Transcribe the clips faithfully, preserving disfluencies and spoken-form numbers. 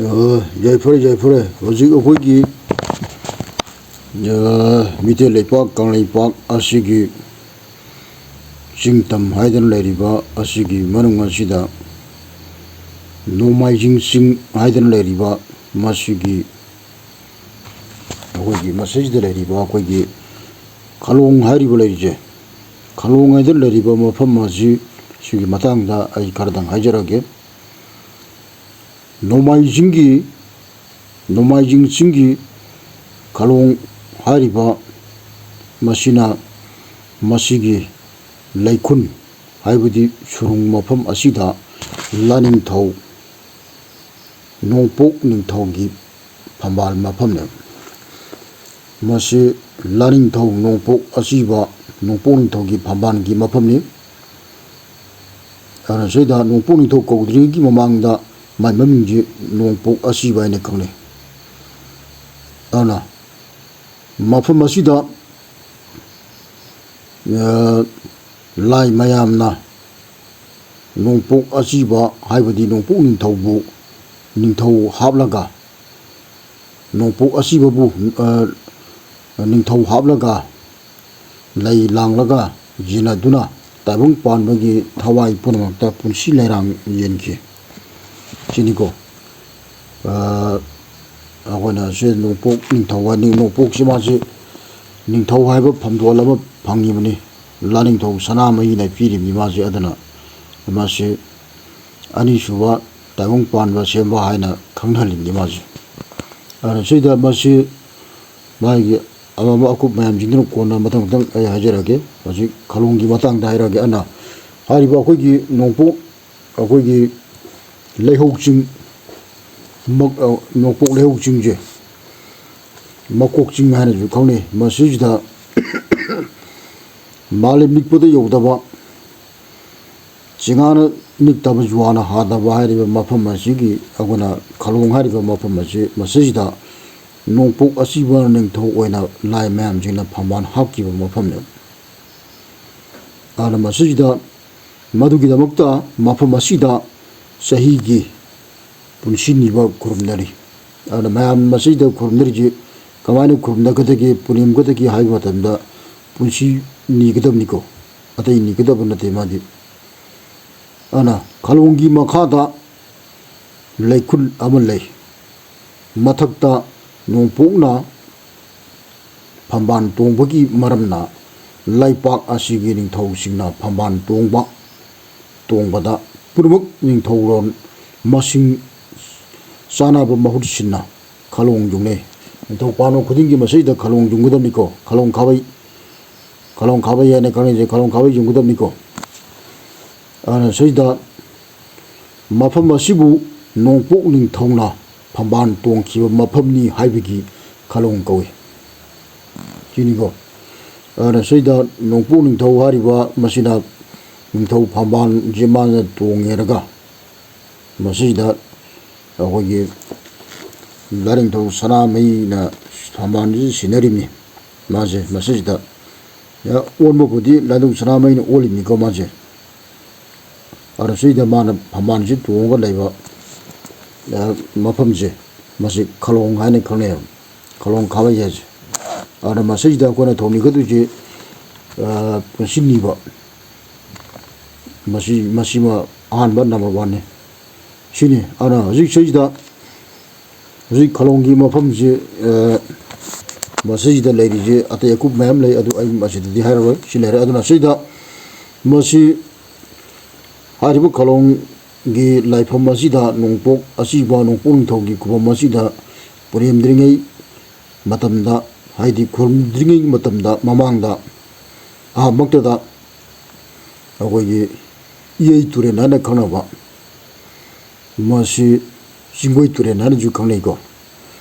ꯑ, ꯌꯥꯏꯐꯔꯦ, ꯌꯥꯏꯐꯔꯦ꯫ ꯍꯧꯖꯤꯛ ꯑꯩꯈꯣꯏꯒꯤ, ꯑ, ꯃꯤꯇꯩ ꯂꯩꯄꯥꯛ, ꯀꯪꯂꯩꯄꯥꯛ ꯑꯁꯤꯒꯤ ꯆꯤꯡ ꯇꯝ ꯍꯥꯏꯗꯅ ꯂꯩꯔꯤꯕ ꯑꯁꯤꯒꯤ ꯃꯅꯨꯡ ꯑꯁꯤꯗ ꯅꯣꯡꯃꯥꯏꯖꯤꯡ ꯆꯤꯡ ꯍꯥꯏꯗꯅ ꯂꯩꯔꯤꯕ ꯃꯁꯤꯒꯤ, ꯑꯩꯈꯣꯏꯒꯤ ꯃꯁꯤꯗ ꯂꯩꯔꯤꯕ ꯑꯩꯈꯣꯏꯒꯤ ꯈꯂꯣꯡ ꯍꯥꯏꯔꯤꯕ ꯂꯩꯔꯤꯁꯦ, ꯈꯂꯣꯡ ꯍꯥꯏꯗꯅ ꯂꯩꯔꯤꯕ ꯃꯐꯝ ꯑꯁꯤ, ꯁꯤꯒꯤ ꯃꯇꯥꯡꯗ ꯑꯩ ꯈꯔꯗꯪ ꯍꯥꯏꯖꯔꯛꯑꯒꯦ꯫ ꯅꯣꯡꯃꯥꯏꯖꯤꯡꯒꯤ, ꯅꯣꯡꯃꯥꯏꯖꯤꯡ ꯆꯤꯡꯒꯤ ꯈꯂꯣꯡ ꯍꯥꯏꯔꯤꯕ ꯃꯁꯤꯅ ꯃꯁꯤꯒꯤ ꯂꯩꯈꯨꯟ, ꯍꯥꯏꯕꯗꯤ ꯁꯨꯔꯨꯡ ꯃꯐꯝ ꯑꯁꯤꯗ ꯂꯥꯅꯤꯡꯊꯧ ꯅꯣꯡꯄꯣꯛ ꯅꯤꯡꯊꯧꯒꯤ ꯐꯝꯕꯥꯜ ꯃꯐꯝꯅꯦ꯫ ꯃꯁꯤ ꯂꯥꯅꯤꯡꯊꯧ ꯅꯣꯡꯄꯣꯛ ꯑꯁꯤꯕ ꯅꯣꯡꯄꯣꯛ ꯅꯤꯡꯊꯧꯒꯤ ꯐꯝꯕꯥꯜꯒꯤ ꯃꯐꯝꯅꯤ꯫ ꯑꯗꯨꯅ ꯁꯤꯗ ꯅꯣꯡꯄꯣꯛ ꯅꯤꯡꯊꯧ ꯀꯧꯗ꯭ꯔꯤꯉꯩꯒꯤ ꯃꯃꯥꯡꯗ ꯃꯥꯏ ꯃꯃꯤꯡꯁꯤ ꯅꯣꯡꯄꯣꯛ ꯑꯁꯤꯕ ꯍꯥꯏꯅ ꯈꯪꯅꯩ꯫ ꯑꯗꯨꯅ ꯃꯐꯝ ꯑꯁꯤꯗ, ꯑ, ꯂꯥꯏ ꯃꯌꯥꯝꯅ ꯅꯣꯡꯄꯣꯛ ꯑꯁꯤꯕ ꯍꯥꯏꯕꯗꯤ ꯅꯣꯡꯄꯣꯛ ꯅꯤꯡꯊꯧꯕꯨ ꯅꯤꯡꯊꯧ ꯍꯥꯞꯂꯒ, ꯅꯣꯡꯄꯣꯛ ꯑꯁꯤꯕꯕꯨ, ꯑ, ꯅꯤꯡꯊꯧ ꯍꯥꯞꯂꯒ, ꯂꯩ ꯂꯥꯡꯂꯒ ꯌꯦꯟꯅꯗꯨꯅ ꯇꯥꯏꯕꯪ ꯄꯥꯟꯕꯒꯤ ꯊꯋꯥꯏ ꯄꯨꯝꯅꯃꯛꯇ ꯄꯨꯟꯁꯤ ꯂꯩꯔꯥꯡ ꯌꯦꯟꯈꯤ꯫ ꯁꯤꯅꯤꯀꯣ꯫ ꯑ, ꯑꯩꯈꯣꯏꯅ ꯁꯤ ꯅꯣꯡꯄꯣꯛ ꯅꯤꯡꯊꯧ ꯍꯥꯏ-, ꯅꯣꯡꯄꯣꯛꯁꯤ ꯃꯥꯁꯤ ꯅꯤꯡꯊꯧ ꯍꯥꯏꯕ ꯐꯝꯗꯣꯜ ꯑꯃ ꯐꯪꯉꯤꯕꯅꯤ꯫ ꯂꯥꯅꯤꯡꯊꯧ ꯁꯅꯥꯃꯍꯤꯅ ꯄꯤꯔꯤꯕꯅꯤ ꯃꯥꯁꯤ꯫ ꯑꯗꯨꯅ ꯃꯥꯁꯤ ꯑꯅꯤꯁꯨꯕ ꯇꯥꯏꯕꯪ ꯄꯥꯟꯕ ꯁꯦꯝꯕ ꯍꯥꯏꯅ ꯈꯪꯅꯍꯜꯂꯤꯕꯅꯤ ꯃꯥꯁꯤ꯫ ꯑꯗꯨꯅ ꯁꯤꯗ ꯃꯁꯤ ꯃꯥꯒꯤ ꯑꯃ ꯑꯃ ꯑꯀꯨꯞ ꯃꯌꯥꯝꯁꯤꯡꯗꯨꯅ ꯀꯣꯟꯅ ꯃꯊꯪ ꯃꯊꯪ ꯑꯩ ꯍꯥꯏꯖꯔꯛꯑꯒꯦ꯫ ꯍꯧꯖꯤꯛ ꯈꯂꯣꯡꯒꯤ ꯃꯇꯥꯡꯗ ꯍꯥꯏꯔꯛꯑꯒꯦ꯫ ꯑꯗꯨꯅ ꯍꯥꯏꯔꯤꯕ ꯑꯩꯈꯣꯏꯒꯤ ꯅꯣꯡꯄꯣꯛ, ꯑꯩꯈꯣꯏꯒꯤ ꯂꯩꯍꯧ ꯆꯤꯡ, ꯃꯛ-, ꯑ, ꯅꯣꯡꯄꯣꯛ ꯂꯩꯍꯧ ꯆꯤꯡꯁꯦ ꯃꯀꯣꯛ ꯆꯤꯡ ꯍꯥꯏꯅꯁꯨ ꯈꯪꯅꯩ꯫ ꯃꯁꯤꯁꯤꯗ ꯃꯥꯂꯦꯝ ꯅꯤꯛꯄꯗ ꯌꯧꯗꯕ, ꯆꯤꯉꯥꯅ ꯅꯤꯛꯇꯕ, ꯖꯨꯋꯥꯅ ꯍꯥꯗꯕ ꯍꯥꯏꯔꯤꯕ ꯃꯐꯝ ꯑꯁꯤꯒꯤ, ꯑꯩꯈꯣꯏꯅ ꯈꯂꯣꯡ ꯍꯥꯏꯔꯤꯕ ꯃꯐꯝ ꯑꯁꯤ, ꯃꯁꯤꯁꯤꯗ ꯅꯣꯡꯄꯣꯛ ꯑꯁꯤꯕ ꯅꯤꯡꯊꯧ ꯑꯣꯏꯅ ꯂꯥꯏ ꯃꯌꯥꯝꯁꯤꯡꯅ ꯐꯝꯕꯥꯜ ꯍꯥꯞꯈꯤꯕ ꯃꯐꯝꯅꯤ꯫ ꯑꯗꯨꯅ ꯃꯁꯤꯁꯤꯗ, ꯃꯗꯨꯒꯤꯗꯃꯛꯇ ꯃꯐꯝ ꯑꯁꯤꯗ ꯆꯍꯤꯒꯤ ꯄꯨꯟꯁꯤ ꯅꯤꯕ ꯈꯨꯔꯨꯝꯅꯔꯤ꯫ ꯑꯗꯨꯅ ꯃꯌꯥꯝ ꯃꯁꯤꯗ ꯈꯨꯔꯨꯝꯅꯔꯤꯁꯤ ꯀꯃꯥꯏꯅ ꯈꯨꯔꯨꯝꯅꯒꯗꯒꯦ, ꯄꯨꯅꯦꯝꯒꯗꯒꯦ ꯍꯥꯏꯕ ꯃꯇꯝꯗ ꯄꯨꯟꯁꯤ ꯅꯤꯒꯗꯕꯅꯤꯀꯣ, ꯑꯇꯩ ꯅꯤꯒꯗꯕ ꯅꯠꯇꯦ ꯃꯥꯗꯤ꯫ ꯑꯗꯨꯅ ꯈꯂꯣꯡꯒꯤ ꯃꯈꯥꯗ ꯂꯩꯈꯨꯜ ꯑꯃ ꯂꯩ꯫ ꯃꯊꯛꯇ ꯅꯣꯡꯄꯣꯛꯅ ꯐꯝꯕꯥꯜ ꯇꯣꯡꯕꯒꯤ ꯃꯔꯝꯅ ꯂꯩꯄꯥꯛ ꯑꯁꯤꯒꯤ ꯅꯤꯡꯊꯧꯁꯤꯡꯅ ꯐꯝꯕꯥꯜ ꯇꯣꯡꯕ, ꯇꯣꯡꯕꯗ ꯄꯨꯝꯅꯃꯛ ꯅꯤꯡꯊꯧꯔꯣꯟ ꯃꯁꯤꯡ ꯆꯥꯅꯕ ꯃꯍꯨꯠ ꯁꯤꯟꯅ ꯈꯂꯣꯡ ꯌꯨꯡꯅꯩ꯫ ꯅꯤꯡꯊꯧ ꯄꯥꯟꯕ ꯈꯨꯗꯤꯡꯒꯤ ꯃꯁꯤꯗ ꯈꯂꯣꯡ ꯌꯨꯡꯒꯗꯕꯅꯤꯀꯣ꯫ ꯈꯂꯣꯡ ꯈꯥꯕꯩ, ꯈꯂꯣꯡ ꯈꯥꯕꯩ ꯍꯥꯏꯅ ꯈꯪꯅꯩꯁꯦ, ꯈꯂꯣꯡ ꯈꯥꯕꯩ ꯌꯨꯡꯒꯗꯕꯅꯤꯀꯣ꯫ ꯑꯗꯨꯅ ꯁꯤꯗ ꯃꯐꯝ ꯑꯁꯤꯕꯨ ꯅꯣꯡꯄꯣꯛ ꯅꯤꯡꯊꯧꯅ ꯐꯝꯕꯥꯜ ꯇꯣꯡꯈꯤꯕ ꯃꯐꯝꯅꯤ ꯍꯥꯏꯕꯒꯤ ꯈꯂꯣꯡ ꯀꯧꯏ꯫ ꯁꯤꯅꯤꯀꯣ꯫ ꯑꯗꯨꯅ ꯁꯤꯗ ꯅꯣꯡꯄꯣꯛ ꯅꯤꯡꯊꯧ ꯍꯥꯏꯔꯤꯕ ꯃꯁꯤꯅ ꯅꯤꯡꯊꯧ ꯐꯝꯕꯥꯜꯁꯦ ꯃꯥꯅ ꯇꯣꯡꯉꯦꯔꯒ ꯃꯁꯤꯗ ꯑꯩꯈꯣꯏꯒꯤ ꯂꯥꯏꯅꯤꯡꯊꯧ ꯁꯅꯥꯃꯍꯤꯅ ꯐꯝꯕꯥꯜꯁꯤ ꯁꯤꯟꯅꯔꯤꯕꯅꯤ꯫ ꯃꯥꯁꯦ ꯃꯁꯤꯁꯤꯗ ꯑꯣꯟꯕꯕꯨꯗꯤ ꯂꯥꯏꯅꯤꯡꯊꯧ ꯁꯅꯥꯃꯍꯤꯅ ꯑꯣꯜꯂꯤꯕꯅꯤꯀꯣ ꯃꯥꯁꯦ꯫ ꯑꯗꯨꯅ ꯁꯤꯗ ꯃꯥꯅ ꯐꯝꯕꯥꯜꯁꯤ ꯇꯣꯡꯉꯒ ꯂꯩꯕ, ꯑ, ꯃꯐꯝꯁꯦ, ꯃꯁꯤ ꯈꯂꯣꯡ ꯍꯥꯏꯅ ꯈꯪꯅꯩ꯫ ꯈꯂꯣꯡ ꯈꯥꯕꯩ ꯍꯥꯏꯁꯦ꯫ ꯑꯗꯨꯅ ꯃꯁꯤꯗ ꯑꯩꯈꯣꯏꯅ ꯊꯧꯅꯤꯒꯗꯣꯏꯁꯦ, ꯑ, ꯄꯨꯟꯁꯤ ꯅꯤꯕ꯫ ꯃꯁꯤ, ꯃꯁꯤꯃ ꯑꯍꯥꯟꯕ number one ꯅꯤ꯫ ꯁꯤꯅꯤ꯫ ꯑꯗꯨꯅ ꯍꯧꯖꯤꯛ ꯁꯤꯗ, ꯍꯧꯖꯤꯛ ꯈꯂꯣꯡꯒꯤ ꯃꯐꯝꯁꯤ, ꯑ, ꯃꯁꯤꯗ ꯂꯩꯔꯤꯁꯦ ꯑꯇꯩ ꯑꯀꯨꯞ ꯃꯌꯥꯝ ꯂꯩ, ꯑꯗꯨ ꯑꯩ ꯃꯁꯤꯗꯗꯤ ꯍꯥꯏꯔꯔꯣꯏ꯫ ꯁꯤ ꯂꯩꯔꯦ꯫ ꯑꯗꯨꯅ ꯁꯤꯗ ꯃꯁꯤ ꯍꯥꯏꯔꯤꯕ ꯈꯂꯣꯡꯒꯤ ꯂꯥꯏꯐꯝ ꯑꯁꯤꯗ ꯅꯣꯡꯄꯣꯛ ꯑꯁꯤꯕ ꯅꯣꯡꯄꯣꯛ ꯅꯤꯡꯊꯧꯒꯤ ꯈꯨꯕꯝ ꯑꯁꯤꯗ ꯄꯨꯔꯦꯝꯗ꯭ꯔꯤꯉꯩ ꯃꯇꯝꯗ, ꯍꯥꯏꯗꯤ ꯈꯨꯔꯨꯝꯗ꯭ꯔꯤꯉꯩ ꯃꯇꯝꯗ, ꯃꯃꯥꯡꯗ ꯑꯍꯥꯟꯕꯃꯛꯇꯗ ꯑꯩꯈꯣꯏꯒꯤ ꯏꯌꯩ ꯇꯨꯔꯦꯜ ꯍꯥꯏꯅ ꯈꯪꯅꯕ, ꯃꯁꯤ ꯆꯤꯡꯒꯣꯏ ꯇꯨꯔꯦꯜ ꯍꯥꯏꯅꯁꯨ ꯈꯪꯅꯩꯀꯣ꯫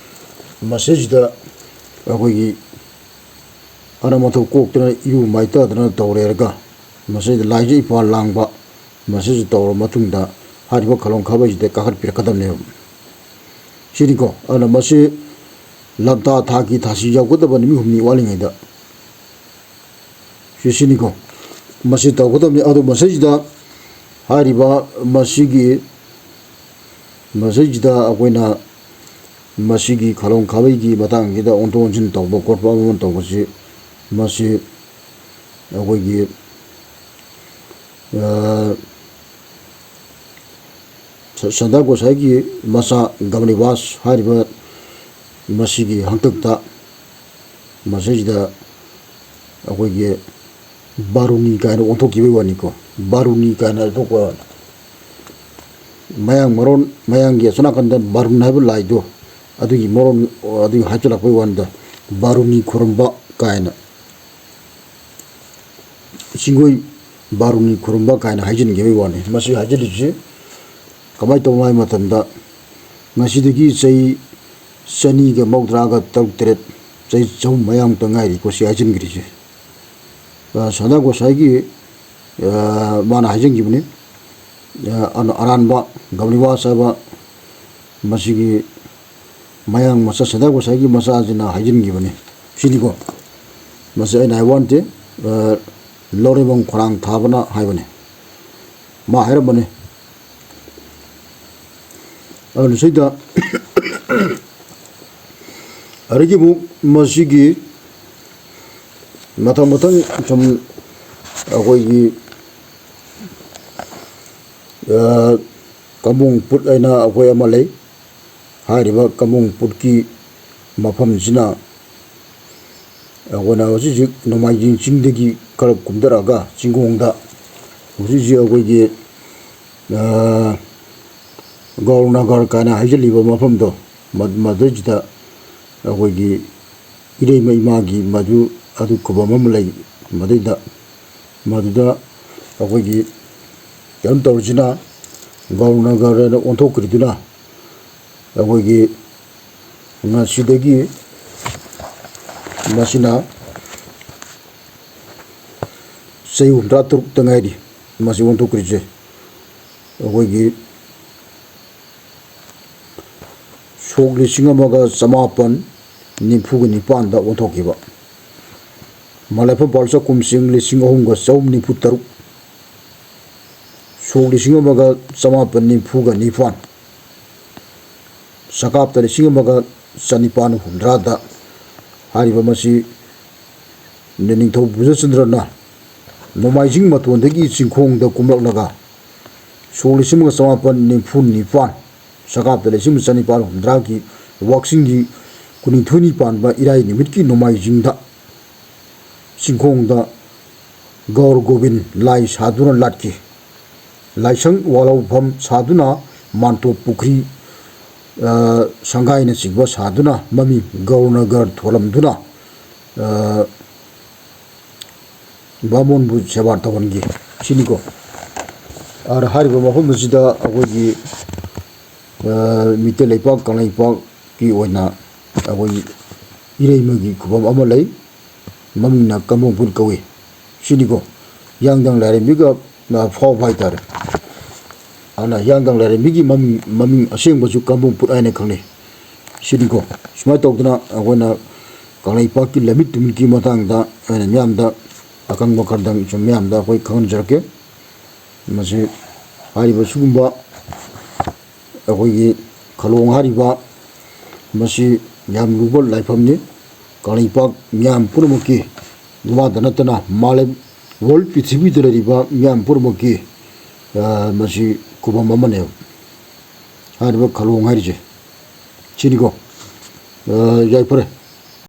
ꯃꯁꯤꯁꯤꯗ ꯑꯩꯈꯣꯏꯒꯤ ꯑꯅꯝ ꯑꯊꯧ ꯀꯣꯛꯇꯅ ꯏꯔꯨ ꯃꯥꯏꯊꯗꯅ ꯇꯧꯔꯦꯔꯒ ꯃꯁꯤꯗ ꯂꯥꯏꯖ ꯏꯄꯥꯜ ꯂꯥꯡꯕ, ꯃꯁꯤꯁꯨ ꯇꯧꯔꯕ ꯃꯇꯨꯡꯗ ꯍꯥꯏꯔꯤꯕ ꯈꯂꯣꯡ ꯈꯥꯕꯩꯁꯤꯗ ꯀꯥꯈꯠꯄꯤꯔꯛꯀꯗꯕꯅꯦꯕ꯫ ꯁꯤꯅꯤꯀꯣ꯫ ꯑꯗꯨꯅ ꯃꯁꯤ ꯂꯝꯇꯥ ꯊꯥꯒꯤ ꯊꯥꯁꯤ ꯌꯥꯎꯒꯗꯕ ꯅꯨꯃꯤꯠ ꯍꯨꯝꯅꯤ ꯋꯥꯠꯂꯤꯉꯩꯗ ꯁꯤꯁꯤꯅꯤꯀꯣ꯫ ꯃꯁꯤ ꯇꯧꯒꯗꯕꯅꯤ꯫ ꯑꯗꯣ ꯃꯁꯤꯁꯤꯗ ꯍꯥꯏꯔꯤꯕ ꯃꯁꯤꯒꯤ ꯃꯁꯤꯁꯤꯗ ꯑꯩꯈꯣꯏꯅ ꯃꯁꯤꯒꯤ ꯈꯥꯂꯣꯡ ꯈꯥꯕꯩꯒꯤ ꯃꯇꯥꯡꯁꯤꯗ ꯑꯣꯟꯊꯣꯛ ꯑꯣꯟꯁꯤꯟ ꯇꯧꯕ ꯈꯣꯠꯄ ꯑꯃ ꯑꯃ ꯇꯧꯕꯁꯤ, ꯃꯁꯤ ꯑꯩꯈꯣꯏꯒꯤ, ꯑ, ꯁ-, ꯁꯟꯗꯥ ꯒꯣꯁꯥꯏꯒꯤ ꯃꯆꯥ ꯒꯝꯂꯤꯕꯥꯁ ꯍꯥꯏꯔꯤꯕ ꯃꯁꯤꯒꯤ ꯍꯥꯛꯇꯛꯇ ꯃꯁꯤꯁꯤꯗ ꯑꯩꯈꯣꯏꯒꯤ ꯕꯥꯔꯨꯅꯤ ꯀꯥꯏꯅ ꯑꯣꯟꯊꯣꯛꯈꯤꯕꯒꯤ ꯋꯥꯅꯤꯀꯣ꯫ ꯕꯥꯔꯨꯅꯤ ꯀꯥꯏꯅ ꯑꯣꯟꯊꯣꯛꯄ, ꯃꯌꯥꯡ ꯃꯔꯣꯟ, ꯃꯌꯥꯡꯒꯤ ꯑꯁꯣꯝ ꯅꯥꯀꯟꯗ ꯕꯥꯔꯨꯟ ꯍꯥꯏꯕ ꯂꯥꯏꯗꯣ, ꯑꯗꯨꯒꯤ ꯃꯔꯣꯟ, ꯑꯗꯨꯒꯤ ꯍꯥꯞꯆꯤꯜꯂꯛꯄꯒꯤ ꯋꯥꯅꯤꯗ, ꯕꯥꯔꯨꯅꯤ ꯈꯨꯔꯨꯝꯕ ꯀꯥꯏꯅ꯫ ꯆꯤꯡꯒꯣꯏ ꯕꯥꯔꯨꯅꯤ ꯈꯨꯔꯨꯝꯕ ꯀꯥꯏꯅ ꯍꯥꯏꯖꯤꯟꯈꯤꯕꯒꯤ ꯋꯥꯅꯤ꯫ ꯃꯁꯤ ꯍꯥꯏꯖꯤꯜꯂꯤꯁꯤ ꯀꯃꯥꯏꯅ ꯇꯧꯕꯅꯣ ꯍꯥꯏꯕ ꯃꯇꯝꯗ, ꯉꯁꯤꯗꯒꯤ ꯆꯍꯤ ꯆꯅꯤꯒ ꯃꯧꯗ꯭ꯔꯥꯒ ꯇꯔꯨꯛ ꯇꯔꯦꯠ, ꯆꯍꯤ ꯆꯍꯨꯝ ꯃꯌꯥꯃꯨꯛꯇ ꯉꯥꯏꯔꯤꯀꯣ ꯁꯤ ꯍꯥꯏꯖꯤꯟꯈ꯭ꯔꯤꯁꯦ꯫ ꯑ, ꯁꯅꯥ ꯒꯣꯁꯥꯏꯒꯤ, ꯑ, ꯃꯥꯅ ꯍꯥꯏꯖꯤꯟꯈꯤꯕꯅꯤ꯫ ꯑ, ꯑꯅ-, ꯑꯔꯥꯟꯕ ꯒꯝꯂꯤꯋꯥꯁ ꯍꯥꯏꯕ ꯃꯁꯤꯒꯤ ꯃꯌꯥꯡ ꯃꯆꯥ, ꯁꯅꯥ ꯒꯣꯁꯥꯏꯒꯤ ꯃꯆꯥꯁꯤꯅ ꯍꯥꯏꯖꯤꯟꯈꯤꯕꯅꯤ ꯁꯤꯅꯤꯀꯣ꯫ ꯃꯁꯤ ꯑꯩꯅ ꯍꯥꯏꯕ ꯋꯥ ꯅꯠꯇꯦ꯫ ꯑ, ꯂꯧꯔꯦꯝꯕꯝ ꯈꯣꯏꯔꯥꯡ ꯊꯥꯕꯅ ꯍꯥꯏꯕꯅꯤ꯫ ꯃꯥ ꯍꯥꯏꯔꯝꯕꯅꯤ꯫ ꯑꯗꯨꯅ ꯁꯤꯗ ꯑꯗꯒꯤ ꯑꯃꯨꯛ ꯃꯁꯤꯒꯤ ꯃꯊꯪ ꯃꯊꯪ ꯁꯨꯝ ꯑꯩꯈꯣꯏꯒꯤ, ꯑ, ꯀꯝꯕꯣꯡ ꯄꯨꯠ ꯍꯥꯏꯅ ꯑꯩꯈꯣꯏ ꯑꯃ ꯂꯩ꯫ ꯍꯥꯏꯔꯤꯕ ꯀꯝꯕꯣꯡ ꯄꯨꯠꯀꯤ ꯃꯐꯝꯁꯤꯅ ꯑꯩꯈꯣꯏꯅ ꯍꯧꯖꯤꯛ ꯍꯧꯖꯤꯛ ꯅꯣꯡꯃꯥꯏꯖꯤꯡ ꯆꯤꯡꯗꯒꯤ ꯈꯔ ꯀꯨꯝꯊꯔꯛꯑꯒ ꯆꯤꯡꯈꯣꯡꯗ ꯍꯧꯖꯤꯛ ꯍꯧꯖꯤꯛ ꯑꯩꯈꯣꯏꯒꯤ, ꯑ, ꯒꯧꯔꯅꯒꯔ ꯀꯥꯏꯅ ꯍꯥꯏꯖꯜꯂꯤꯕ ꯃꯐꯝꯗꯣ, ꯃ-, ꯃꯗꯩꯁꯤꯗ ꯑꯩꯈꯣꯏꯒꯤ ꯏꯔꯩꯃ ꯏꯃꯥꯒꯤ ꯃꯗꯨ, ꯑꯗꯨ ꯈꯨꯕꯝ ꯑꯃ ꯂꯩ꯫ ꯃꯗꯩꯗ, ꯃꯗꯨꯗ ꯑꯩꯈꯣꯏꯒꯤ ꯀꯩꯅꯣ ꯇꯧꯔꯤꯁꯤꯅ, ꯒꯧꯔꯅꯒꯔ ꯍꯥꯏꯅ ꯑꯣꯟꯊꯣꯛꯈ꯭ꯔꯤꯗꯨꯅ, ꯑꯩꯈꯣꯏꯒꯤ ꯉꯁꯤꯗꯒꯤ ꯃꯁꯤꯅ ꯆꯍꯤ ꯍꯨꯝꯗ꯭ꯔꯥ ꯇꯔꯨꯛꯇ ꯉꯥꯏꯔꯤ ꯃꯁꯤ ꯑꯣꯟꯊꯣꯛꯈ꯭ꯔꯤꯁꯦ꯫ ꯑꯩꯈꯣꯏꯒꯤ ꯁꯣꯛ ꯂꯤꯁꯤꯡ ꯑꯃꯒ ꯆꯃꯥꯄꯟ ꯅꯤꯐꯨꯒ ꯅꯤꯄꯥꯟꯗ ꯑꯣꯟꯊꯣꯛꯈꯤꯕ꯫ ꯃꯂꯥꯏꯐꯝ ꯄꯥꯜ ꯆꯥꯛꯈꯨꯝ ꯆꯤꯡ ꯂꯤꯁꯤꯡ ꯑꯍꯨꯝꯒ ꯆꯍꯨꯝ ꯅꯤꯐꯨ ꯇꯔꯨꯛ, ꯁꯣꯛ ꯂꯤꯁꯤꯡ ꯑꯃꯒ ꯆꯃꯥꯄꯟ ꯅꯤꯐꯨꯒ ꯅꯤꯄꯥꯟ, ꯁꯪꯒꯥꯞꯇ ꯂꯤꯁꯤꯡ ꯑꯃꯒ ꯆꯅꯤꯄꯥꯟ ꯍꯨꯝꯗ꯭ꯔꯥꯗ ꯍꯥꯏꯔꯤꯕ ꯃꯁꯤ ꯅꯤꯡꯊꯧ ꯕꯨꯙꯆꯟꯗ꯭ꯔꯅ ꯅꯣꯡꯃꯥꯏꯖꯤꯡ ꯃꯇꯣꯟꯗꯒꯤ ꯆꯤꯡꯈꯣꯡꯗ ꯀꯨꯝꯂꯛꯂꯒ ꯁꯣꯛ ꯂꯤꯁꯤꯡ ꯑꯃꯒ ꯆꯃꯥꯄꯟ ꯅꯤꯐꯨ ꯅꯤꯄꯥꯟ, ꯁꯪꯒꯥꯞꯇ ꯂꯤꯁꯤꯡ ꯑꯃ ꯆꯅꯤꯄꯥꯟ ꯍꯨꯝꯗ꯭ꯔꯥꯒꯤ ꯋꯥꯛꯆꯤꯡꯒꯤ ꯀꯨꯟꯅꯤꯊꯣꯏꯅꯤ ꯄꯥꯟꯕ ꯏꯔꯥꯏ ꯅꯨꯃꯤꯠꯀꯤ ꯅꯣꯡꯃꯥꯏꯖꯤꯡꯗ ꯆꯤꯡꯈꯣꯡꯗ ꯒꯧꯔ ꯒꯣꯕꯤꯟ ꯂꯥꯏ ꯁꯥꯗꯨꯅ ꯂꯥꯠꯈꯤ꯫ ꯂꯥꯏꯁꯪ ꯋꯥꯂꯧꯐꯝ ꯁꯥꯗꯨꯅ ꯃꯥꯟꯇꯣꯞ ꯄꯨꯈ꯭ꯔꯤ, ꯑ, ꯁꯪꯒꯥꯏꯅꯆꯤꯡꯕ ꯁꯥꯗꯨꯅ ꯃꯃꯤꯡ ꯒꯧꯔꯅꯒꯔ ꯊꯣꯜꯂꯝꯗꯨꯅ, ꯑ, ꯕꯥꯃꯣꯟꯕꯨ ꯁꯦꯕꯥ ꯇꯧꯍꯟꯈꯤ꯫ ꯁꯤꯅꯤꯀꯣ꯫ ꯑ, ꯍꯥꯏꯔꯤꯕ ꯃꯐꯝ ꯑꯁꯤꯗ ꯑꯩꯈꯣꯏꯒꯤ, ꯑ, ꯃꯤꯇꯩ ꯂꯩꯄꯥꯛ ꯀꯪꯂꯩꯄꯥꯛꯀꯤ ꯑꯣꯏꯅ ꯑꯩꯈꯣꯏ ꯏꯔꯩꯃꯒꯤ ꯈꯨꯕꯝ ꯑꯃ ꯂꯩ꯫ ꯃꯃꯤꯡꯅ ꯀꯝꯕꯣꯡꯄꯨꯠ ꯀꯧꯏ꯫ ꯁꯤꯅꯤꯀꯣ꯫ ꯍꯤꯌꯥꯡꯊꯥꯡ ꯂꯥꯏꯔꯦꯝꯕꯤꯒ, ꯑ, ꯐꯥꯎꯕ ꯍꯥꯏꯇꯥꯔꯦ꯫ ꯑꯗꯨꯅ ꯍꯤꯌꯥꯡꯊꯥꯡ ꯂꯥꯏꯔꯦꯝꯕꯤꯒꯤ ꯃꯃꯤꯡ, ꯃꯃꯤꯡ ꯑꯁꯦꯡꯕꯁꯨ ꯀꯝꯕꯣꯡꯄꯨꯠ ꯍꯥꯏꯅ ꯈꯪꯅꯩ꯫ ꯁꯤꯅꯤꯀꯣ꯫ ꯁꯨꯃꯥꯏꯅ ꯇꯧꯗꯅ ꯑꯩꯈꯣꯏꯅ ꯀꯪꯂꯩꯄꯥꯛꯀꯤ ꯂꯝꯃꯤꯠ ꯇꯨꯃꯤꯠꯀꯤ ꯃꯇꯥꯡꯗ ꯑꯩꯅ ꯃꯤꯌꯥꯝꯗ ꯑꯀꯪꯕ ꯈꯔꯗꯪ ꯁꯨꯝ ꯃꯤꯌꯥꯝꯗ ꯑꯩꯈꯣꯏ ꯈꯪꯍꯟꯖꯔꯛꯀꯦ꯫ ꯃꯁꯤ ꯍꯥꯏꯔꯤꯕ ꯁꯤꯒꯨꯝꯕ ꯑꯩꯈꯣꯏꯒꯤ ꯈꯂꯣꯡ ꯍꯥꯏꯔꯤꯕ ꯃꯁꯤ ꯌꯥꯝ ꯂꯨꯕ ꯂꯥꯏꯐꯝꯅꯤ꯫ ꯀꯪꯂꯩꯄꯥꯛ ꯃꯤꯌꯥꯝ ꯄꯨꯝꯅꯃꯛꯀꯤ ꯃꯃꯥꯗ ꯅꯠꯇꯅ ꯃꯥꯂꯦꯝ ꯋꯥꯔꯜ ꯄ꯭ꯔꯤꯊꯤꯕꯤꯗ ꯂꯩꯔꯤꯕ ꯃꯤꯌꯥꯝ ꯄꯨꯝꯅꯃꯛꯀꯤ, ꯑ, ꯃꯁꯤ ꯈꯨꯕꯝ ꯑꯃꯅꯦꯕ꯫ ꯍꯥꯏꯔꯤꯕ ꯈꯂꯣꯡ ꯍꯥꯏꯔꯤꯁꯦ ꯁꯤꯅꯤꯀꯣ꯫ ꯑ, ꯌꯥꯏꯐꯔꯦ꯫